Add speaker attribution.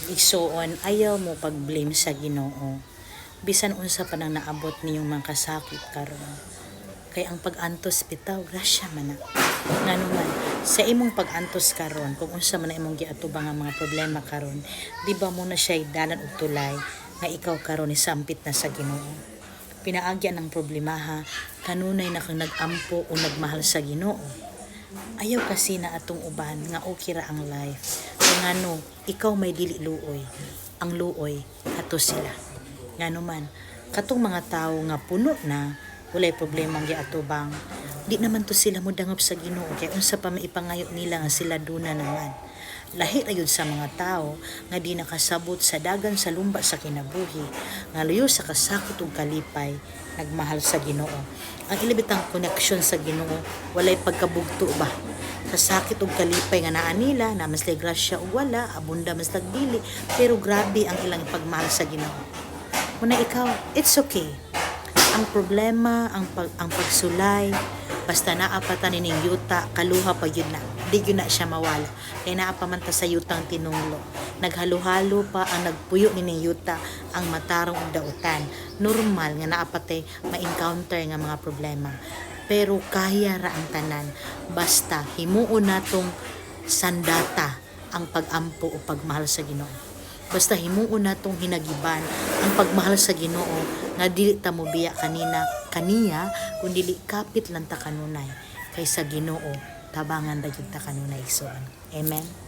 Speaker 1: Igsuon, ayaw mo pag-blame sa Ginoo. Bisan unsa pa nang naabot niyong mga kasakit karon. Kay ang pag-antos bitaw, grasya man na. Ngano man, sa imong pag-antos karon, kung unsa man na imong giatubang ang mga problema karon, di ba mao na siya dalan og tulay nga ikaw karon sampit na sa Ginoo? Pinaagyan ng problemaha, kanunay na kang nag-ampo o nagmahal sa Ginoo. Ayaw kasi na atong uban nga okay ra ang life. Kay ngano, ikaw may dili luoy. Ang luoy, kato sila. Ngano man, katong mga tawo nga puno na, walay problema ang giatubang, di naman to sila modangop sa Ginoo kay unsa pa maipangayo nila nga sila duna naman. Lahi ra yun sa mga tao nga di nakasabot sa dagan sa lumba sa kinabuhi, nga luyo sa kasakit ug kalipay, nagmahal sa Ginoo. Ang ilabitang koneksyon sa Ginoo, walay pagkabugto ba. Sa sakit ug kalipay nga naa nila, na mas grasya ug wala, abunda mas dili, pero grabe ang ilang pagmahal sa Ginoo. Muna ikaw, it's okay. Ang problema, ang pagsulay, basta naa pa ta nining yuta, kaluha pa yun na. Di yun na siya mawala. Kay naa pa man ta sa yutang tinunglo. Naghalo-halo pa ang nagpuyo nining yuta, ang matarong ug dautan. Normal nga naa pa tay ma-encounter nga mga problema. Pero kaya ra ang tanan. Basta himuon natong sandata ang pag-ampo o pagmahal sa Ginoo. Basta himuon natong hinagiban ang pagmahal sa Ginoo nga dili ta mobiya kanina kaniya kun dili kapit lang ta kanunay kay sa Ginoo tabangan ra gyud ta kanunay, igsoon. Amen.